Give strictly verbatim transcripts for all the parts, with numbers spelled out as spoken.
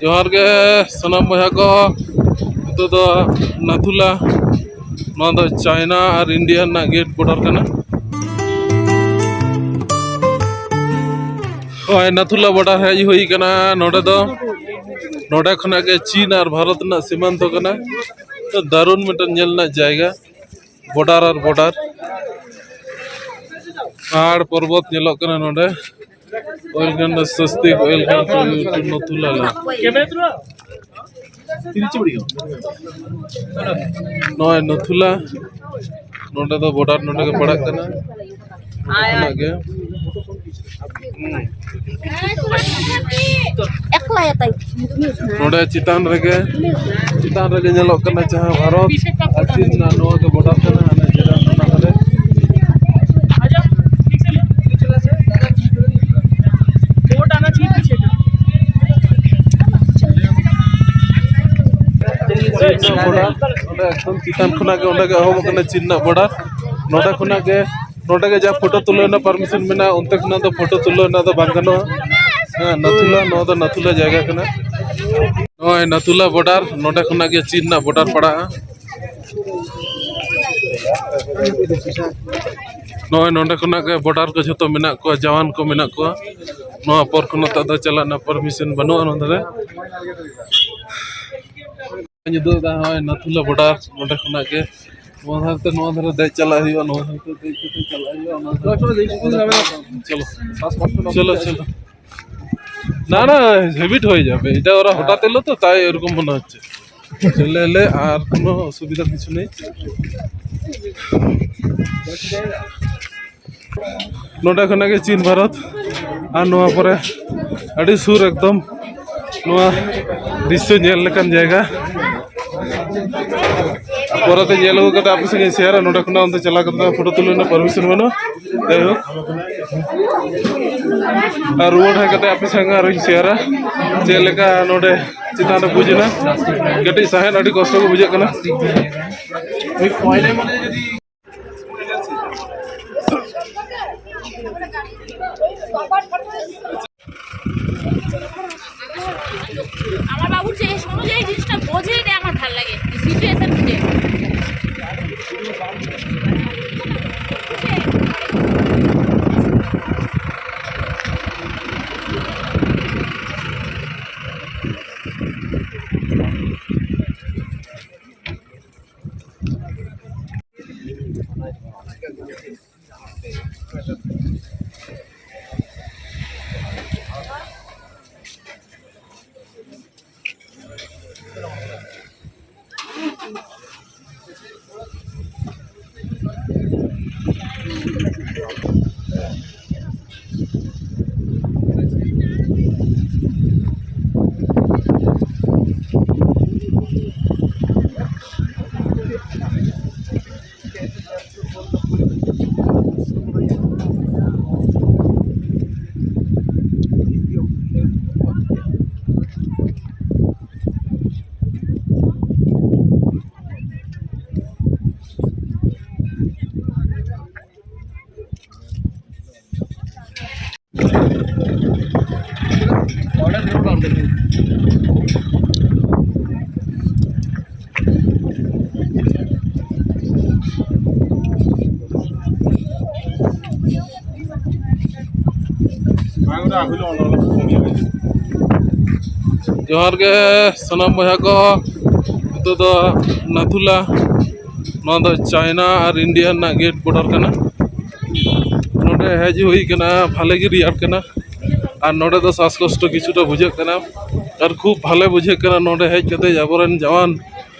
ᱡᱚᱦᱟᱨ ᱜᱮ ᱥᱟᱱᱟᱢ ᱵᱚᱭᱦᱟ ᱠᱚ᱾ ᱱᱤᱛᱚᱜ ᱫᱚ ᱱᱟᱛᱷᱩᱞᱟ, ᱱᱚᱣᱟ ᱫᱚ ᱪᱟᱭᱱᱟ ᱟᱨ ᱤᱱᱰᱤᱭᱟ ᱨᱮᱱᱟᱜ ᱜᱮᱴ ᱵᱚᱰᱟᱨ ᱠᱟᱱᱟ᱾ ᱱᱚᱜᱼᱚᱭ ᱱᱟᱛᱷᱩᱞᱟ ᱵᱚᱰᱟᱨ ᱦᱮᱡ ᱦᱩᱭ ᱠᱟᱱᱟ᱾ ᱱᱚᱰᱮ ᱫᱚ, ᱱᱚᱰᱮ ᱠᱷᱚᱱᱟᱜ ᱜᱮ ᱪᱤᱱ ᱟᱨ ᱵᱷᱟᱨᱚᱛ ᱨᱮᱱᱟᱜ ᱥᱤᱢᱟᱱᱛᱚ ᱠᱟᱱᱟ᱾ ᱛᱚ ᱫᱟᱨᱩᱱ ᱢᱤᱫᱴᱮᱱ ᱧᱮᱞ ᱨᱮᱱᱟᱜ ᱡᱟᱭᱜᱟ, ᱵᱚᱰᱟᱨ ᱟᱨ ᱵᱚᱰᱟᱨ, ᱯᱟᱦᱟᱲ ᱯᱚᱨᱵᱚᱛ ᱧᱮᱞᱚᱜ ᱠᱟᱱᱟ ᱱᱚᱰᱮ᱾ Welcome to Swastik, welcome to, to Nathula land. ᱱᱚᱜᱼᱚᱭ ᱱᱟᱛᱷᱩᱞᱟ, ᱱᱚᱰᱮ ᱫᱚ ᱵᱚᱰᱟᱨ ᱱᱚᱰᱮ ᱜᱮ ᱯᱟᱲᱟᱜ ᱠᱟᱱᱟ᱾ ᱚᱱᱟᱜᱮ᱾ ᱮᱠᱞᱟ ᱭᱟᱛᱟᱭ᱾ ᱱᱚᱰᱮ ᱪᱮᱛᱟᱱ ᱨᱮᱜᱮ, ᱪᱮᱛᱟᱱ ᱨᱮᱜᱮ ᱧᱮᱞᱚᱜ ᱠᱟᱱᱟ ᱡᱟᱦᱟᱸ ᱵᱷᱟᱨᱚᱛ ᱟᱨ ᱪᱤᱱ ᱨᱮᱱᱟᱜ ᱱᱚᱣᱟ ᱜᱮ ᱵᱚᱰᱟᱨ ᱠᱟᱱᱟ᱾ ᱦᱟᱱᱮ ᱡᱮᱞᱟ ᱴᱚᱴᱷᱟ ᱠᱚᱨᱮ᱾ ᱪᱤᱱ ᱨᱮᱱᱟᱜ ᱵᱚᱰᱟᱨ, ᱚᱸᱰᱮ ᱮᱠᱫᱚᱢ ᱪᱮᱛᱟᱱ ᱠᱷᱚᱱᱟᱜ ᱜᱮ, ᱚᱸᱰᱮ ᱜᱮ ᱮᱦᱚᱵᱚᱜ ᱠᱟᱱᱟ ᱪᱤᱱ ᱨᱮᱱᱟᱜ ᱵᱚᱰᱟᱨ᱾ ᱱᱚᱰᱮ ᱠᱷᱚᱱᱟᱜ ᱜᱮ, ᱱᱚᱰᱮ ᱜᱮ ᱡᱟ ᱯᱷᱳᱴᱳ ᱛᱩᱞᱟᱹᱣ ᱨᱮᱱᱟᱜ ᱯᱟᱨᱢᱤᱥᱚᱱ ᱢᱮᱱᱟᱜᱼᱟ, ᱚᱱᱛᱮ ᱠᱷᱚᱱᱟᱜ ᱫᱚ ᱯᱷᱳᱴᱳ ᱛᱩᱞᱟᱹᱣ ᱨᱮᱱᱟᱜ ᱫᱚ ᱵᱟᱝ ᱜᱟᱱᱚᱜᱼᱟ᱾ ᱦᱮᱸ, ᱱᱟᱛᱷᱩᱞᱟ, ᱱᱚᱣᱟ ᱫᱚ ᱱᱟᱛᱷᱩᱞᱟ ᱡᱟᱭᱜᱟ ᱠᱟᱱᱟ᱾ ᱱᱚᱜᱼᱚᱭ ᱱᱟᱛᱷᱩᱞᱟ ᱵᱚᱰᱟᱨ, ᱱᱚᱰᱮ ᱠᱷᱚᱱᱟᱜ ᱜᱮ ᱪᱤᱱ ᱨᱮᱱᱟᱜ ᱵᱚᱰᱟᱨ ᱯᱟᱲᱟᱜᱼᱟ᱾ ᱱᱚᱜᱼᱚᱭ ᱱᱚᱰᱮ ᱠᱷᱚᱱᱟᱜ ᱜᱮ ᱵᱚᱰᱟᱨ ᱠᱚ ᱡᱷᱚᱛᱚ ᱢᱮᱱᱟᱜ ᱠᱚᱣᱟ, ᱡᱟᱣᱟᱱ ᱠᱚ ᱢᱮᱱᱟᱜ ᱠᱚᱣᱟ᱾ ᱱᱚᱣᱟ ᱯᱚᱨ ᱠᱷᱚᱱᱟᱜ ᱫᱚ ᱟᱫᱚ ᱪᱟᱞᱟᱜ ᱨᱮᱱᱟᱜ ᱯᱟᱨᱢᱤᱥᱚᱱ ᱵᱟᱹᱱᱩᱜᱼᱟ ᱱᱚᱰᱮ ᱨᱮ᱾ ᱧᱤᱫᱟᱹ ᱫᱚ ᱱᱚᱜᱼᱚᱭ ᱱᱟᱛᱷᱩᱞᱟ ᱵᱚᱰᱟᱨ, ᱱᱚᱰᱮ ᱠᱷᱚᱱᱟᱜ ᱜᱮ ᱱᱚᱣᱟ ᱫᱷᱟᱨᱮ ᱛᱮ, ᱱᱚᱣᱟ ᱫᱷᱟᱨᱮ ᱫᱮᱡ ᱪᱟᱞᱟᱜ ᱦᱩᱭᱩᱜᱼᱟ, ᱱᱚᱣᱟ ᱫᱷᱟᱨᱮ ᱛᱮ ᱫᱮᱡ ᱠᱟᱛᱮ ᱪᱟᱞᱟᱜ ᱦᱩᱭᱩᱜᱼᱟ, ᱚᱱᱟ ᱫᱷᱟᱨᱮ᱾ চলো, চলো, চলো। না, না, হ্যাবিট হয়ে যাবে, এটা ওরা হঠাৎ এলো তো, তাই এরকম মনে হচ্ছে। চলে এলে আর কোনো অসুবিধা কিছু নেই। ᱱᱚᱰᱮ ᱠᱷᱚᱱᱟᱜ ᱜᱮ ᱪᱤᱱ ᱵᱷᱟᱨᱚᱛ, ᱟᱨ ᱱᱚᱣᱟ ᱯᱚᱨᱮ ᱟᱹᱰᱤ ᱥᱩᱨ ᱮᱠᱫᱚᱢ ᱱᱚᱣᱟ ᱫᱨᱤᱥᱥᱚ ᱧᱮᱞ ᱞᱮᱠᱟᱱ ᱡᱟᱭᱜᱟ᱾ ᱯᱚᱨᱮᱛᱮ ᱧᱮᱞ ᱟᱹᱜᱩ ᱠᱟᱛᱮ ᱟᱯᱮ ᱥᱮᱫ ᱤᱧ ᱥᱮᱭᱟᱨᱟ᱾ ᱱᱚᱰᱮ ᱠᱷᱚᱱᱟᱜ ᱚᱱᱛᱮ ᱪᱟᱞᱟᱣ ᱠᱟᱛᱮ ᱯᱷᱳᱴᱳ ᱛᱩᱞᱟᱹᱣ ᱨᱮᱱᱟᱜ ᱯᱟᱨᱢᱤᱥᱚᱱ ᱵᱟᱹᱱᱩᱜᱼᱟ᱾ ᱡᱟᱭᱦᱳᱠ, ᱟᱨ ᱨᱩᱣᱟᱹᱲ ᱦᱮᱡ ᱠᱟᱛᱮ ᱟᱯᱮ ᱥᱟᱝ ᱟᱨᱚᱧ ᱥᱮᱭᱟᱨᱟ ᱪᱮᱫ ᱞᱮᱠᱟ ᱱᱚᱰᱮ ᱪᱮᱛᱟᱱ ᱨᱮ ᱵᱩᱡᱽ ᱮᱱᱟ᱾ ᱠᱟᱹᱴᱤᱡ ᱥᱟᱦᱮᱫ ᱟᱹᱰᱤ ᱠᱚᱥᱴᱚ ᱜᱮ ᱵᱩᱡᱷᱟᱹᱜ ᱠᱟᱱᱟ᱾ ᱡᱚᱦᱟᱨ ᱜᱮ ᱥᱟᱱᱟᱢ ᱵᱚᱭᱦᱟ ᱠᱚ᱾ ᱱᱤᱛᱚᱜ ᱫᱚ ᱱᱟᱛᱷᱩᱞᱟ, ᱱᱚᱣᱟ ᱫᱚ ᱪᱟᱭᱱᱟ ᱟᱨ ᱤᱱᱰᱤᱭᱟ ᱨᱮᱱᱟᱜ ᱜᱮᱴ ᱵᱚᱰᱟᱨ ᱠᱟᱱᱟ᱾ ᱱᱚᱰᱮ ᱦᱮᱡ ᱦᱩᱭ ᱠᱟᱱᱟ, ᱵᱷᱟᱞᱮ ᱜᱮ ᱨᱮᱭᱟᱲ ᱠᱟᱱᱟ ᱟᱨ ᱱᱚᱰᱮ ᱫᱚ ᱥᱟᱥᱠᱚᱥᱴᱚ ᱠᱤᱪᱷᱩᱴᱟ ᱵᱩᱡᱷᱟᱹᱜ ᱠᱟᱱᱟ᱾ ᱟᱨ ᱠᱷᱩᱵ ᱵᱷᱟᱞᱮ ᱵᱩᱡᱷᱟᱹᱜ ᱠᱟᱱᱟ ᱱᱚᱰᱮ ᱦᱮᱡ ᱠᱟᱛᱮ ᱟᱵᱚᱨᱮᱱ ᱡᱟᱣᱟᱱ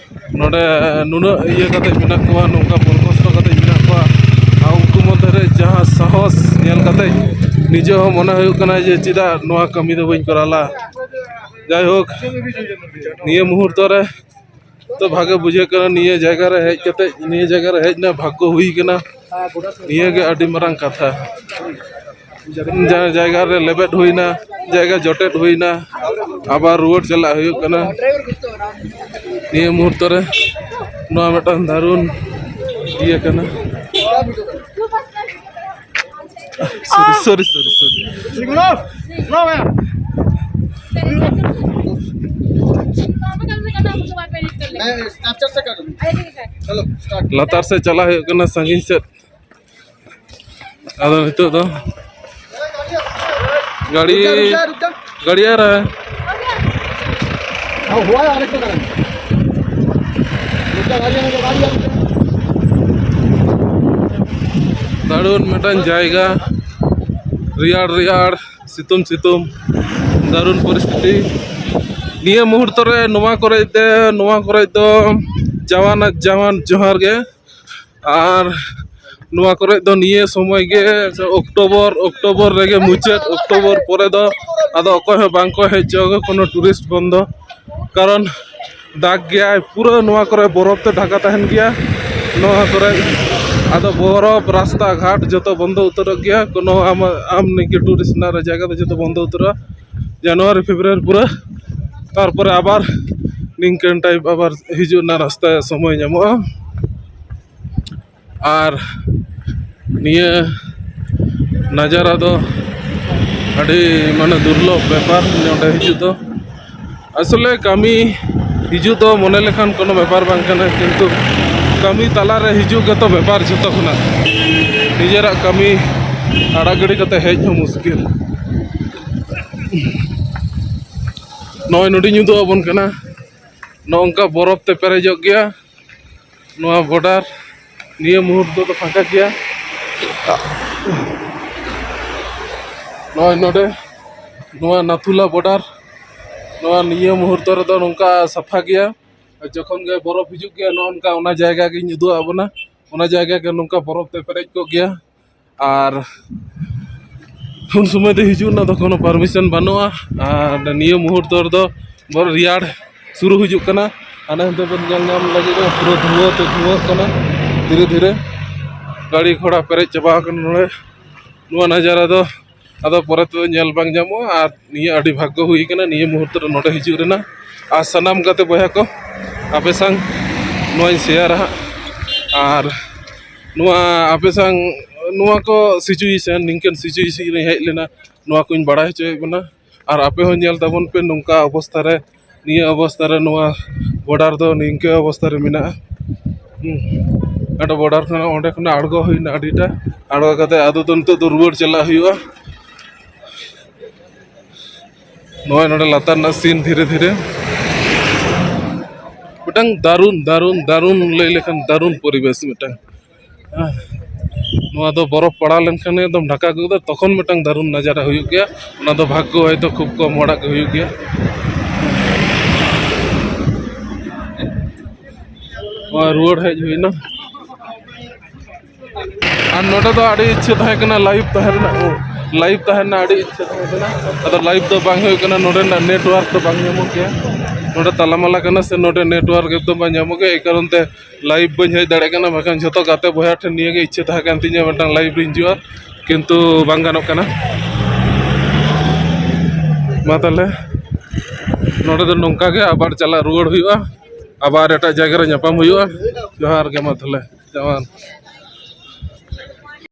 ᱱᱚᱰᱮ ᱱᱩᱱᱟᱹᱜ ᱤᱭᱟᱹ ᱠᱟᱛᱮ ᱢᱮᱱᱟᱜ ᱠᱚᱣᱟ, ᱱᱚᱝᱠᱟ ᱯᱚᱨᱤᱠᱚᱥᱴᱚ ᱠᱟᱛᱮ ᱢᱮᱱᱟᱜ ᱠᱚᱣᱟ᱾ ᱟᱨ ᱩᱱᱠᱩ ᱢᱚᱫᱽᱫᱷᱮ ᱨᱮ ᱡᱟᱦᱟᱸ ᱥᱟᱦᱚᱥ ᱧᱮᱞ ᱠᱟᱛᱮ ᱱᱤᱡᱮ ᱦᱚᱸ ᱢᱚᱱᱮ ᱦᱩᱭᱩᱜ ᱠᱟᱱᱟ ᱡᱮ ᱪᱮᱫᱟᱜ ᱱᱚᱣᱟ ᱠᱟᱹᱢᱤ ᱫᱚ ᱵᱟᱹᱧ ᱠᱚᱨᱟᱣ ᱞᱟ᱾ ᱡᱟᱭᱦᱳᱠ, ᱱᱤᱭᱟᱹ ᱢᱩᱦᱩᱨᱛᱚ ᱨᱮ ᱛᱚ ᱵᱷᱟᱜᱮ ᱵᱩᱡᱷᱟᱹᱜ ᱠᱟᱱᱟ, ᱱᱤᱭᱟᱹ ᱡᱟᱭᱜᱟ ᱨᱮ ᱦᱮᱡ ᱠᱟᱛᱮ, ᱱᱤᱭᱟᱹ ᱡᱟᱭᱜᱟ ᱨᱮ ᱦᱮᱡ ᱨᱮᱱᱟᱜ ᱵᱷᱟᱜᱽᱜᱚ ᱦᱩᱭ ᱠᱟᱱᱟ᱾ ᱱᱤᱭᱟᱹ ᱜᱮ ᱟᱹᱰᱤ ᱢᱟᱨᱟᱝ ᱠᱟᱛᱷᱟ᱾ ᱡᱟ-, ᱡᱟᱭᱜᱟ ᱨᱮ ᱞᱮᱵᱮᱫ ᱦᱩᱭᱱᱟ, ᱡᱟᱭᱜᱟ ᱡᱚᱴᱮᱫ ᱦᱩᱭᱱᱟ, ᱟᱵᱟᱨ ᱨᱩᱣᱟᱹᱲ ᱪᱟᱞᱟᱜ ᱦᱩᱭᱩᱜ ᱠᱟᱱᱟ᱾ ᱱᱤᱭᱟᱹ ᱢᱩᱦᱩᱨᱛᱚ ᱨᱮ ᱱᱚᱣᱟ ᱢᱤᱫᱴᱟᱝ ᱫᱟᱨᱩᱱ ᱤᱭᱟᱹ ᱠᱟᱱᱟ᱾ ᱥᱚᱨᱤ, ᱥᱚᱨᱤ, ᱥᱚᱨᱤ, ᱥᱚᱨᱤ᱾ मैं स्नैपचैट से कर दूंगा। चलो, स्टार्ट। ᱞᱟᱛᱟᱨ ᱥᱮᱫ ᱪᱟᱞᱟᱜ ᱦᱩᱭᱩᱜ ᱠᱟᱱᱟ, ᱥᱟᱺᱜᱤᱧ ᱥᱮᱫ᱾ ᱟᱫᱚ ᱱᱤᱛᱚᱜ ᱫᱚ ᱜᱟᱹᱰᱤ, रुक जा, रुक जा, रुक जा। ᱜᱟᱹᱰᱤ ᱟᱨ हाँ, हुआ है, और एक को करेंगे। रुक जा, गाड़ी आने दो, गाड़ी आने दो। ᱫᱟᱨᱩᱱ ᱢᱤᱫᱴᱟᱝ ᱡᱟᱭᱜᱟ, ᱨᱮᱭᱟᱲ ᱨᱮᱭᱟᱲ, ᱥᱤᱛᱩᱝ ᱥᱤᱛᱩᱝ, ᱫᱟᱨᱩᱱ ᱯᱚᱨᱤᱥᱛᱷᱤᱛᱤ᱾ ᱱᱤᱭᱟᱹ ᱢᱩᱦᱩᱨᱛᱚ ᱨᱮ ᱱᱚᱣᱟ ᱠᱚᱨᱮ ᱫᱚ, ᱱᱚᱣᱟ ᱠᱚᱨᱮ ᱫᱚ ᱡᱟᱣᱟᱱ ᱟᱨ ᱡᱟᱣᱟᱱ ᱡᱚᱦᱟᱨ ᱜᱮ᱾ ᱟᱨ ᱱᱚᱣᱟ ᱠᱚᱨᱮ ᱫᱚ ᱱᱤᱭᱟᱹ ᱥᱚᱢᱚᱭ ᱜᱮ, ᱚᱠᱴᱳᱵᱚᱨ, ᱚᱠᱴᱳᱵᱚᱨ ᱨᱮᱜᱮ ᱢᱩᱪᱟᱹᱫ, ᱚᱠᱴᱳᱵᱚᱨ ᱯᱚᱨᱮ ᱫᱚ ᱟᱫᱚ ᱚᱠᱚᱭ ᱦᱚᱸ ᱵᱟᱝ ᱠᱚ ᱦᱮᱡ ᱦᱚᱪᱚᱣᱟᱜᱼᱟ, ᱠᱳᱱᱳ ᱴᱩᱨᱤᱥᱴ ᱵᱚᱱᱫᱚ᱾ ᱠᱟᱨᱚᱱ ᱫᱟᱜᱽ ᱜᱮᱭᱟᱭ, ᱯᱩᱨᱟᱹ ᱱᱚᱣᱟ ᱠᱚᱨᱮ ᱵᱚᱨᱚᱯ ᱛᱮ ᱰᱷᱟᱠᱟ ᱛᱟᱦᱮᱱ ᱜᱮᱭᱟ᱾ ᱱᱚᱣᱟ ᱠᱚᱨᱮ ᱟᱫᱚ ᱵᱚᱨᱚᱯ, ᱨᱟᱥᱛᱟ ᱜᱷᱟᱴ ᱡᱚᱛᱚ ᱵᱚᱱᱫᱚ ᱩᱛᱟᱹᱨᱚᱜ ᱜᱮᱭᱟ᱾ ᱠᱳᱱᱳ ᱟᱢ, ᱟᱢ ᱱᱤᱝᱠᱟᱹ ᱴᱩᱨᱤᱥᱴ ᱨᱮᱱᱟᱜ ᱡᱟᱭᱜᱟ ᱫᱚ ᱡᱚᱛᱚ ᱵᱚᱱᱫᱚ ᱩᱛᱟᱹᱨᱚᱜᱼᱟ ᱡᱟᱱᱩᱣᱟᱨᱤ, ᱯᱷᱮᱵᱽᱨᱩᱣᱟᱨᱤ ᱯᱩᱨᱟᱹ᱾ ᱛᱟᱨᱯᱚᱨᱮ ᱟᱵᱟᱨ ᱱᱤᱝᱠᱟᱹᱱ ᱴᱟᱭᱤᱯ ᱟᱵᱟᱨ ᱦᱤᱡᱩᱜ ᱨᱮᱱᱟᱜ ᱨᱟᱥᱛᱟ ᱥᱚᱢᱚᱭ ᱧᱟᱢᱚᱜᱼᱟ᱾ ᱟᱨ ᱱᱤᱭᱟᱹ ᱱᱟᱡᱟᱨᱟ ᱫᱚ ᱟᱹᱰᱤ, ᱢᱟᱱᱮ, ᱫᱩᱨᱞᱚᱵᱷ ᱵᱮᱯᱟᱨ ᱱᱚᱰᱮ ᱦᱤᱡᱩᱜ ᱫᱚ᱾ ᱟᱥᱚᱞᱮ ᱠᱟᱹᱢᱤ ᱦᱤᱡᱩᱜ ᱫᱚ ᱢᱚᱱᱮ ᱞᱮᱠᱷᱟᱱ ᱠᱳᱱᱳ ᱵᱮᱯᱟᱨ ᱵᱟᱝ ᱠᱟᱱᱟ, ᱠᱤᱱᱛᱩ ᱠᱟᱹᱢᱤ ᱛᱟᱞᱟᱨᱮ ᱦᱤᱡᱩᱜ ᱜᱮᱛᱚ ᱵᱮᱯᱟᱨ ᱡᱷᱚᱛᱚ ᱠᱷᱚᱱᱟᱜ᱾ ᱱᱤᱡᱮᱨᱟᱜ ᱠᱟᱹᱢᱤ ᱟᱲᱟᱜ ᱜᱤᱰᱤ ᱠᱟᱛᱮ ᱦᱮᱡ ᱦᱚᱸ ᱢᱩᱥᱠᱤᱞ᱾ ᱱᱚᱜᱼᱚᱭ ᱱᱚᱰᱮ ᱧᱩᱫᱩ ᱟᱵᱚᱱ ᱠᱟᱱᱟ᱾ ᱱᱚᱜᱼᱚ ᱱᱚᱝᱠᱟ ᱵᱚᱨᱚᱯᱷ ᱛᱮ ᱯᱮᱨᱮᱡᱚᱜ ᱜᱮᱭᱟ ᱱᱚᱣᱟ ᱵᱚᱰᱟᱨ᱾ ᱱᱤᱭᱟᱹ ᱢᱩᱦᱩᱨᱛᱚ ᱫᱚ ᱯᱷᱟᱸᱠᱟ ᱜᱮᱭᱟ᱾ ᱱᱚᱜᱼᱚᱭ ᱱᱚᱰᱮ ᱱᱚᱣᱟ ᱱᱟᱛᱷᱩᱞᱟ ᱵᱚᱰᱟᱨ, ᱱᱚᱣᱟ ᱱᱤᱭᱟᱹ ᱢᱩᱦᱩᱨᱛᱚ ᱨᱮᱫᱚ ᱱᱚᱝᱠᱟ ᱥᱟᱯᱷᱟ ᱜᱮᱭᱟ᱾ ᱡᱚᱠᱷᱚᱱ ᱜᱮ ᱵᱚᱨᱚᱯᱷ ᱦᱤᱡᱩᱜ ᱜᱮᱭᱟ, ᱱᱚᱜᱼᱚ ᱱᱚᱝᱠᱟ ᱚᱱᱟ ᱡᱟᱭᱜᱟ ᱜᱤᱧ ᱩᱫᱩᱜ ᱟᱵᱚᱱᱟ, ᱚᱱᱟ ᱡᱟᱭᱜᱟ ᱜᱮ ᱱᱚᱝᱠᱟ ᱵᱚᱨᱚᱯᱷ ᱛᱮ ᱯᱮᱨᱮᱡ ᱠᱚᱜ ᱜᱮᱭᱟ᱾ ᱟᱨ ᱩᱱ ᱥᱚᱢᱚᱭ ᱫᱚ ᱦᱤᱡᱩᱜ ᱨᱮᱱᱟᱜ ᱫᱚ ᱠᱳᱱᱳ ᱯᱟᱨᱢᱤᱥᱚᱱ ᱵᱟᱹᱱᱩᱜᱼᱟ᱾ ᱟᱨ ᱱᱤᱭᱟᱹ ᱢᱩᱦᱩᱨᱛᱚ ᱨᱮᱫᱚ ᱵᱚᱨ ᱨᱮᱭᱟᱲ ᱥᱩᱨᱩ ᱦᱤᱡᱩᱜ ᱠᱟᱱᱟ᱾ ᱦᱟᱱᱮ ᱦᱟᱱᱛᱮ ᱵᱚᱱ ᱧᱮᱞ ᱧᱟᱢ ᱞᱟᱹᱜᱤᱫ ᱫᱚ ᱯᱩᱨᱟᱹ ᱫᱷᱩᱣᱟᱹ ᱛᱮ ᱫᱷᱩᱣᱟᱹᱜ ᱠᱟᱱᱟ ᱫᱷᱤᱨᱮ ᱫᱷᱤᱨᱮ᱾ ᱜᱟᱹᱲᱤ ᱜᱷᱚᱲᱟ ᱯᱮᱨᱮᱡ ᱪᱟᱵᱟ ᱟᱠᱟᱱᱟ ᱱᱚᱰᱮ᱾ ᱱᱚᱣᱟ ᱱᱟᱡᱟᱨᱟ ᱫᱚ ᱟᱫᱚ ᱯᱚᱨᱮ ᱛᱮᱫᱚ ᱧᱮᱞ ᱵᱟᱝ ᱧᱟᱢᱚᱜᱼᱟ᱾ ᱟᱨ ᱱᱤᱭᱟᱹ ᱟᱹᱰᱤ ᱵᱷᱟᱜᱽᱜᱚ ᱦᱩᱭ ᱠᱟᱱᱟ ᱱᱤᱭᱟᱹ ᱢᱩᱦᱩᱨᱛᱚ ᱨᱮ ᱱᱚᱰᱮ ᱦᱤᱡᱩᱜ ᱨᱮᱱᱟᱜ᱾ ᱟᱨ ᱥᱟᱱᱟᱢ ᱜᱟᱛᱮ ᱵᱚᱭᱦᱟ ᱠᱚ, ᱟᱯᱮ ᱥᱟᱝ ᱱᱚᱣᱟᱧ ᱥᱮᱭᱟᱨᱟ ᱦᱟᱸᱜ᱾ ᱟᱨ ᱱᱚᱣᱟ ᱟᱯᱮ ᱥᱟᱝ ᱱᱚᱣᱟ ᱠᱚ ᱥᱤᱪᱩᱭᱮᱥᱚᱱ, ᱱᱤᱝᱠᱟᱹᱱ ᱥᱤᱪᱩᱭᱮᱥᱚᱱ ᱨᱤᱧ ᱦᱮᱡ ᱞᱮᱱᱟ, ᱱᱚᱣᱟ ᱠᱚᱧ ᱵᱟᱲᱟᱭ ᱦᱚᱪᱚᱭᱮᱫ ᱵᱚᱱᱟ᱾ ᱟᱨ ᱟᱯᱮ ᱦᱚᱸ ᱧᱮᱞ ᱛᱟᱵᱚᱱ ᱯᱮ ᱱᱚᱝᱠᱟ ᱚᱵᱚᱥᱛᱷᱟ ᱨᱮ, ᱱᱤᱭᱟᱹ ᱚᱵᱚᱥᱛᱷᱟ ᱨᱮ ᱱᱚᱣᱟ ᱵᱚᱰᱟᱨ ᱫᱚ ᱱᱤᱝᱠᱟᱹ ᱚᱵᱚᱥᱛᱷᱟ ᱨᱮ ᱢᱮᱱᱟᱜᱼᱟ᱾ ᱦᱩᱸ᱾ ᱚᱸᱰᱮ ᱵᱚᱰᱟᱨ ᱠᱷᱚᱱᱟᱜ, ᱚᱸᱰᱮ ᱠᱷᱚᱱᱟᱜ ᱟᱬᱜᱚ ᱦᱩᱭᱱᱟ ᱟᱹᱰᱤᱴᱟ, ᱟᱬᱜᱚ ᱠᱟᱛᱮ ᱟᱫᱚ ᱫᱚ ᱱᱤᱛᱚᱜ ᱫᱚ ᱨᱩᱣᱟᱹᱲ ᱪᱟᱞᱟᱜ ᱦᱩᱭᱩᱜᱼᱟ᱾ ᱱᱚᱜᱼᱚᱭ ᱱᱚᱰᱮ ᱞᱟᱛᱟᱨ ᱨᱮᱱᱟᱜ ᱥᱤᱱ ᱫᱷᱤᱨᱮ ᱫᱷᱤᱨᱮ ᱢᱤᱫᱴᱟᱝ ᱫᱟᱨᱩᱱ, ᱫᱟᱨᱩᱱ, ᱫᱟᱨᱩᱱ ᱞᱟᱹᱭ ᱞᱮᱠᱷᱟᱱ ᱫᱟᱨᱩᱱ ᱯᱚᱨᱤᱵᱮᱥ ᱢᱤᱫᱴᱟᱝ᱾ ᱦᱮᱸ᱾ ᱱᱚᱣᱟ ᱫᱚ ᱵᱚᱨᱚᱯᱷ ᱯᱟᱲᱟᱣ ᱞᱮᱱᱠᱷᱟᱱ ᱮᱠᱫᱚᱢ ᱰᱷᱟᱠᱟ ᱜᱚᱫᱚᱜ, ᱛᱚᱠᱷᱚᱱ ᱢᱤᱫᱴᱟᱝ ᱫᱟᱨᱩᱱ ᱱᱟᱡᱟᱨᱟ ᱦᱩᱭᱩᱜ ᱜᱮᱭᱟ᱾ ᱚᱱᱟ ᱫᱚ ᱵᱷᱟᱜᱽᱜᱚ ᱦᱚᱭᱛᱳ ᱠᱷᱩᱵ ᱠᱚᱢ ᱦᱚᱲᱟᱜ ᱜᱮ ᱦᱩᱭᱩᱜ ᱜᱮᱭᱟ᱾ ᱱᱚᱣᱟ ᱨᱩᱣᱟᱹᱲ ᱦᱮᱡ ᱦᱩᱭᱱᱟ᱾ ᱟᱨ ᱱᱚᱰᱮ ᱫᱚ ᱟᱹᱰᱤ ᱤᱪᱪᱷᱟᱹ ᱛᱟᱦᱮᱸ ᱠᱟᱱᱟ ᱞᱟᱭᱤᱵᱷ ᱛᱟᱦᱮᱸ ᱨᱮᱱᱟᱜ, ᱞᱟᱭᱤᱵᱷ ᱛᱟᱦᱮᱸ ᱨᱮᱱᱟᱜ ᱟᱹᱰᱤ ᱤᱪᱪᱷᱟᱹ ᱛᱟᱦᱮᱸ ᱠᱟᱱᱟ᱾ ᱟᱫᱚ ᱞᱟᱭᱤᱵᱷ ᱫᱚ ᱵᱟᱝ ᱦᱩᱭᱩᱜ ᱠᱟᱱᱟ, ᱱᱚᱰᱮ ᱨᱮᱱᱟᱜ ᱱᱮᱴᱣᱟᱨᱠ ᱫᱚ ᱵᱟᱝ ᱧᱟᱢᱚᱜ ᱜᱮᱭᱟ᱾ ᱱᱚᱰᱮ ᱛᱟᱞᱟᱢᱟᱞᱟ ᱠᱟᱱᱟ ᱥᱮ, ᱱᱚᱰᱮ ᱱᱮᱴᱣᱟᱨᱠ ᱮᱠᱫᱚᱢ ᱵᱟᱝ ᱧᱟᱢᱚᱜ ᱜᱮᱭᱟ᱾ ᱮᱭ ᱠᱟᱨᱚᱱ ᱛᱮ ᱞᱟᱭᱤᱵᱷ ᱵᱟᱹᱧ ᱦᱮᱡ ᱫᱟᱲᱮᱭᱟᱜ ᱠᱟᱱᱟ᱾ ᱵᱟᱠᱷᱟᱱ ᱡᱷᱚᱛᱚ ᱜᱟᱛᱮ ᱵᱚᱭᱦᱟ ᱴᱷᱮᱱ ᱱᱤᱭᱟᱹ ᱜᱮ ᱤᱪᱪᱷᱟᱹ ᱛᱟᱦᱮᱸ ᱠᱟᱱ ᱛᱤᱧᱟᱹ, ᱢᱤᱫᱴᱟᱝ ᱞᱟᱭᱤᱵᱷ ᱨᱤᱧ ᱦᱤᱡᱩᱜᱼᱟ, ᱠᱤᱱᱛᱩ ᱵᱟᱝ ᱜᱟᱱᱚᱜ ᱠᱟᱱᱟ᱾ ᱢᱟ ᱛᱟᱦᱞᱮ ᱱᱚᱰᱮ ᱫᱚ ᱱᱚᱝᱠᱟ ᱜᱮ, ᱟᱵᱟᱨ ᱪᱟᱞᱟᱜ ᱨᱩᱣᱟᱹᱲ ᱦᱩᱭᱩᱜᱼᱟ, ᱟᱵᱟᱨ ᱮᱴᱟᱜ ᱡᱟᱭᱜᱟ ᱨᱮ ᱧᱟᱯᱟᱢ ᱦᱩᱭᱩᱜᱼᱟ᱾ ᱡᱚᱦᱟᱨ ᱜᱮ, ᱢᱟ ᱛᱟᱦᱞᱮ ᱡᱚᱦᱟᱨ᱾